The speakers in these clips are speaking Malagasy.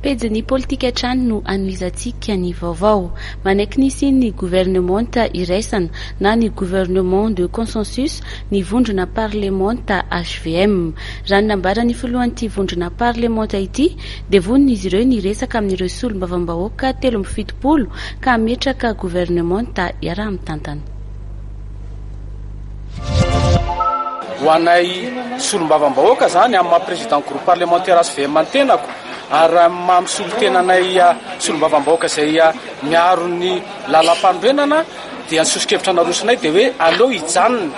Pejin'ny politika hatrany no anohizantsika ny vaovao. Manaiky ny hisian'ny governemanta iraisana na ny gouvernement de consensus ny vondrona parlemanta hvm. Raha ny nambaran'ny filohan'ity vondrona parlemanta ity dia vonona izy ireo ny hiresaka amin'ireo solombavambahoaka 73 ka hametraka governemanta iaraha-mitantana. Ho anay solombavambahoaka izany, amin'ny maha président groupe parlementaire hvm ny tenako ary amin'ny maha misolo tena anay solombavambahoaka izay miaro ny lalampanorenana dia ny soso-kevitra narosonay dia hoe aleo hijanona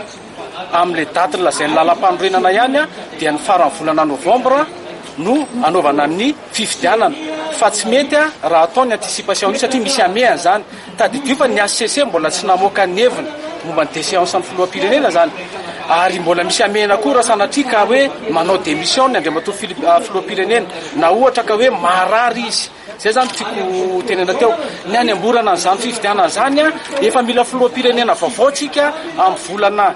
amin'ilay daty nolazain'ny lalampanorenana ihany dia ny faran'ny volana novambra no anaovana ny fifidianana fa tsy mety raha atao ny anticipation an'io satria misy hamehana izany. Tadidio fa ny HCC mbola tsy namoaka ny heviny momba ny déchéance ny filoham-pirenena izany ary mbola misy hamehana koa raha sanatria ka hoe manao démission ny andriamatoa filoham-pirenena na ohatra ka hoe marary izy. Izay izany tiako ho tenena teo. Ny hanemborana an'izany fifidianana izany, efa mila filoham-pirenena vaovao tsika amin'ny volana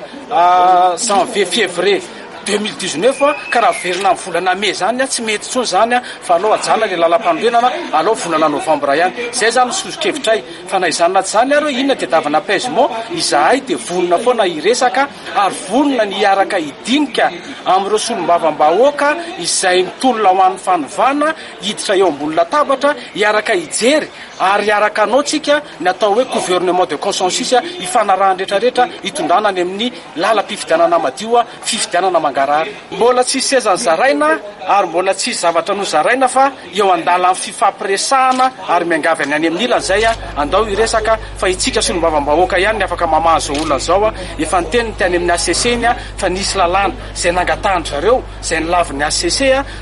janvier, février 2019, ka raha averina amin'ny volana mai izany, tsy mety intsony izany fa aleo hajanona ilay lalam-panorenana, aleo volana novambra ihany. Izay izany ny soso-kevitray. Fa na izany na tsy izany ary hoe inona tadiavana apaisement, izahay dia vonona foana hiresaka ary vonona ny hiaraka hidinika amin'ireo solombavambahoaka izay mitolona ho an'ny fanovana hiditra eo ambony latabatra hiaraka hijery ary hiaraka hanao tsika ny atao hoe gouvernement de consensus hifanarahan'ny rehetra rehetra hitondrana any amin'ny lalam-pifidianana madio, fifidianana mangarahara. Mbola tsisy seza nozaraina ary mbola tsisy zavatra nozaraina fa eo andalan'ny fifampiresahana ary miangavy any any amin'ny ilany izay andao hiresaka fa itsika solombavambahoaka ihany ny afaka mamaha izao olana izao, efa niteny ny tany amin'ny HCC iny fa nisy lalàna izay nangatahan-dry zareo izay nolavin'ny HCC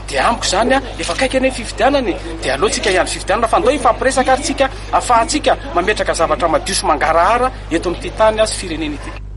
dia amiko izany efa akaiky anie ny fifidianana e, dia aleo tsika hiandry fifidianana fa andao hifampiresaka ary tsika afahantsika mametraka zavatra madio sy mangarahara eto amin'ity tany sy firenena ity.